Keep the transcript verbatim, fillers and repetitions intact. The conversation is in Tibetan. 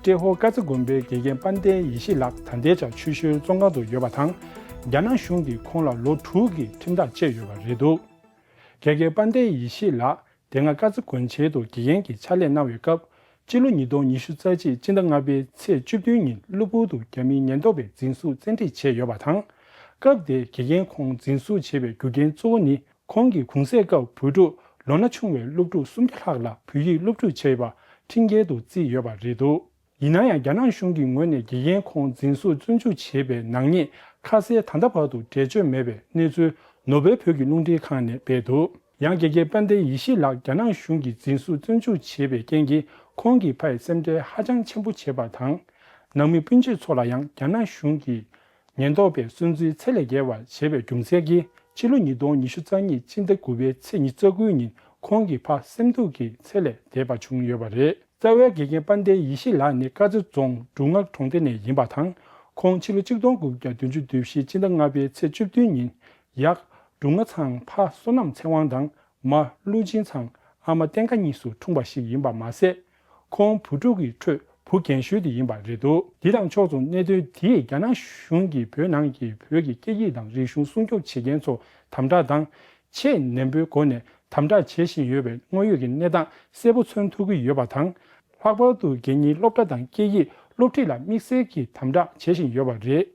ཏྲེ་ཧོར་ཀ་ཙི་དགོན་པའི་དགེ་རྒན་དཔལ་ལྡན་ཡེ་ཤེས་ལགས་ད་ལྟའི་ཆར་ཆུ་ཤུལ་བཙོན་ཁང་དུ་ཡོད་པ་དང་། རྒྱ་ནག་གཞུང་གིས་ཁོང་ལ་ལོ་དྲུག་གི་ཁྲིམས་ཐག་བཅད་ཡོད་པ་རེད་འདུག་དགེ་རྒན་དཔལ་ལྡན་ཡེ་ཤེས་ལགས་དེ་སྔ་ཀ་ཙི་དགོན་ཆེན་དུ་དགེ་རྒན་གྱི་ཕྱག་ལས་གནང་བའི་སྐབས། སྤྱི་ལོ་ཉིས་སྟོང་ཉི་ཤུ་རྩ་གཅིག་སྤྱི་ཟླ་ལྔ་པའི་ཚེས་བཅུ་བདུན་ཉིན་གློ་བུར་དུ་རྒྱ་མིའི་ཉེན་རྟོག་པས་འཛིན་བཟུང་བཙན་ཁྲིད་བྱས་ཡོད་པ་དང་། སྐབས་དེའི་དགེ་རྒན་ཁོང་འཛིན་བཟུང་བྱས་པའི་རྒྱུ་རྐྱེན་གཙོ་བོ་ནི། ཁོང་གིས་གུང་སེང་སྐབས་བོད་ཕྲུག་ལོ་ན་ཆུང་བའི་སློབ་ཕྲུག་སུམ་བརྒྱ་ལྷག་ལ་བོད་ཡིག་སློབ་ཁྲིད་བྱས་པ་ཁྲིམས་འགལ་དུ་བརྩིས་ཡོད་པ་རེད་འདུག་ཡིན་ན་ཡང་། རྒྱ་ནག་གཞུང་གི་ངོས་ནས་དགེ་རྒན་ཁོང་འཛིན་བཟུང་བཙོན་འཇུག་བྱས་པའི་ནག་ཉེས་ཁ་གསལ་ད་ལྟ་བར་དུ་འགྲེལ་བརྗོད་མེད་པའི་གནས་ཚུལ་ནོར་བུའི་བོད་ཀྱི་རླུང་འཕྲིན་ཁང་ནས་སྤེལ་འདུག་ཡང་། དགེ་རྒན་དཔལ་ལྡན་ཡེ་ཤེས་ལགས་རྒྱ་ནག་གཞུང་གིས་འཛིན་བཟུང་བཙོན་འཇུག་བྱས་པའི་རྐྱེན་གྱིས། ཁོང་གི་ཕའི་སེམས་ཁྲལ་ཧ་ཅང་ཆེན་པོ་བྱས་པ་དང་། ནང་མི་སྤུན་མཆེད་ཚོ་ལ་ཡང་རྒྱ་ནག་གཞུང་གིས་ཉེན་རྟོག་པས་སོན་རྩིས་ཚད་ལས་བརྒལ་བ་བྱས་པའི་རྒྱུ་མཚན་གྱིས། ཕྱི་ལོ་ཉིས་སྟོང་ཉི་ཤུ་རྩ་གཉིས་སྤྱི་ཟླ་དགུ་པའི་ཚེས་ཉི་ཤུ་རྩ་དགུ་ཉིན་ཁོང་གི་ཕ་སེམས་སྡུག་གི་ཚད་ལས་འདས་པ་བྱུང་ཡོད་པ་རེད། རྩ་བའི་དགེ་རྒན་དཔལ་ལྡན་ཡེ་ཤེས་ལགས་ནི་ཀ་ཙི་རྫོང་འབྲུ་ལྔ་གྲོང་སྡེ་ནས་ཡིན་པ་དང་། ཁོང་ཕྱི་ལོ་གཅིག་སྟོང་དགུ་བརྒྱ་བདུན་ཅུ་དོན་བཞི་སྤྱི་ཟླ་ལྔ་པའི་ཚེས་བཅུ་བདུན་ཉིན་ཡབ་འབྲུ་ལྔ་ཚང་ཕ་བསོད་ནམས་ཚེ་དབང་དང་མ་ཀླུ་ཆེན་ཚང་ཨ་མ་བསྟན་དགའ་གཉིས་སུ་འཁྲུངས་པ་ཞིག་ཡིན་པ་མ་ཟད། ཁོང་བུ་ཕྲུག་གི་ཁྲོད་བུ་རྒན་ཤོས་དེ་ཡིན་པ་རེད་འདུག་འདི་དང་ཕྱོགས་མཚུངས། གནད་དོན་དེས་རྒྱ་ནག་གཞུང་གིས་བོད་ནང་གི་བོད་ཀྱི་སྐད་ཡིག་དང་རིག་གཞུང་སྲུང་སྐྱོབ་བྱེད་མཁན་ཚོ་དམ་དྲག་དང་། ཆེས་ནན་པོའི་སྒོ་ནས་དམ་དྲག་བྱེད་བཞིན་ཡོད་པའི་དངོས་ཡོད་ཀྱི་གནས་སྟངས་གསལ་པོ་མཚོན་ཐུབ་ཀྱི་ཡོད་པ་དང་། ལྷག་པར་དུ་དགེ་རྒན་སློབ་གྲྭ་དང་སྐད་ཡིག་སློབ་ཁྲིད་ལ་དམིགས་བསལ་གྱིས་དམ་དྲག་བྱེད་བཞིན་ཡོད་པ་རེད།